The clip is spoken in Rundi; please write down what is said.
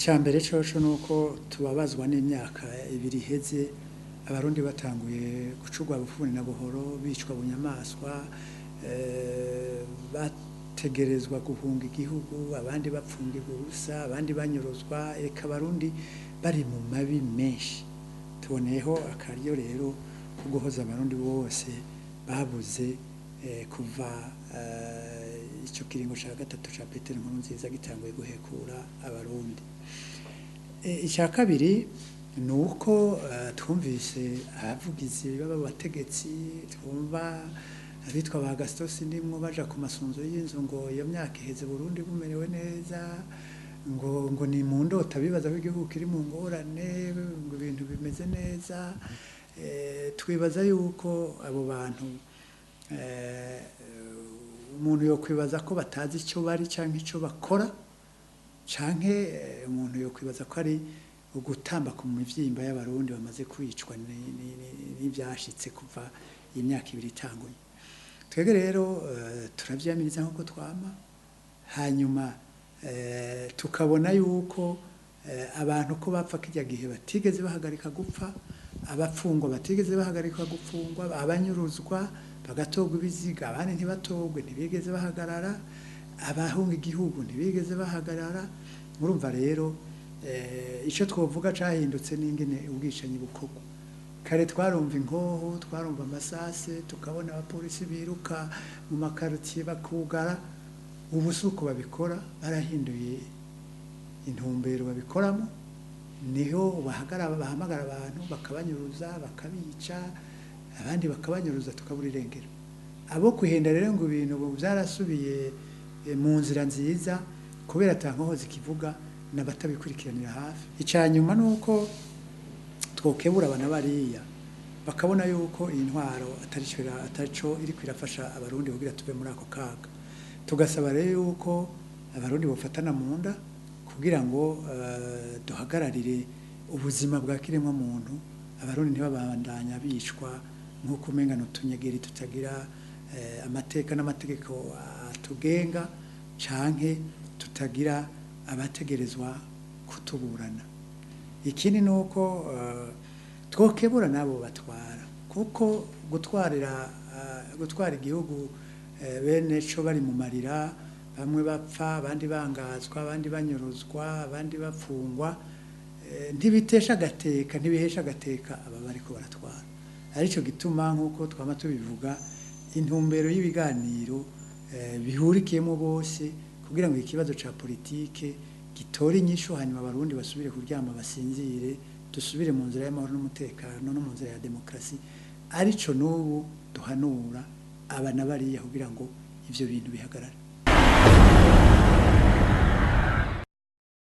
Icya mbere coco ni uko tubabazwa n'imyaka 2 iheze Abarundi batanguye gucurwa bufuni na buhoro, bicwa bunyamaswa, bategerezwa guhunga igihugu, abandi bapfungirwa ubusa, abandi banyuruzwa, eka Abarundi bari mu mabi menshi. Tuboneyeho akaryo rero ko guhoza Abarundi bose babuze kuva ico kiringo ca gatatu ca Petero Nkurunziza gitanguye guhekura Abarundi. Icya kabiri ni uko twumvise abavugizi baba bategetsi, twumva abitwa ba Gaston Sindimwo baja ku masunzu y'inzu ngo iyo myaka iheze Burundi bumerewe neza, ngo ni mu ndota bibaza ko igihugu kiri mu ngorane, ngo ibintu bimeze neza. Twibaza yuko abo bantu, umuntu yokwibaza ko batazi icyo bari canke ico bakora, canke umuntu yokwibaza ko ari ugutamba ku mivyimba y'Abarundi bamaze kwicwa n'ivyashitse kuva imyaka 2 itanguye. Twebwe rero turavyamiriza nkuko twama, hanyuma tukabona yuko abantu ko bapfa kirya gihe batigeze bahagarika gupfa, abapfungwa batigeze bahagarika gupfungwa, abanyuruzwa bagatorwa ibiziga, abandi ntibatogwe, ntibigeze bahagarara, abahunga igihugu ntibigeze bahagarara. Murumva rero ico twovuga cahindutse n'ingene ubwicanyi bukorwa. Kare twarumva inkoho, twarumva amasase, tukabona abapolisi biruka mu makarutiye bakugara. Ubu si uko babikora, barahinduye intumbero babikoramo, niho bahamagara abantu bakabanyuruza, bakabica, abandi bakabanyuruza tukabura irengero. Abo kwihenda rero ngo ibintu ubu byarasubiye mu nzira nziza kubera ata nkoho zikivuga n'abatabikurikiranira hafi. Icya nyuma ni uko twokebura abana bariya bakabona yuko iyi ntwaro atarico iriko irafasha Abarundi kugira tuve muri ako kaga. Tugasaba rero yuko Abarundi bofatana mu nda kugira ngo duhagararire ubuzima bwa kiremwa muntu, Abarundi ntibabandanya bicwa nk'uko umenga n'utunyegeri tutagira amateka n'amategeko atugenga, canke tutagira abategerezwa kutuburana. Ikindi ni uko twokebura nabo batwara, kuko gutwara igihugu bene co bari mu marira, bamwe bapfa, abandi bangazwa, abandi banyuruzwa, abandi bapfungwa, ntibitesha agateka, ntibihesha agateka aba bariko baratwara. Arico gituma nk'uko twama tubivuga, intumbero y'ibiganiro bihurikiyemo bose kugira ngo ikibazo ca politike gitore inyishu, hanyuma Abarundi basubire kuryama basinzire, dusubire mu nzira y'amahoro n'umutekano no mu nzira ya demokrasi. Arico n'ubu duhanura aba na bariya kugira ngo ivyo bintu bihagarare.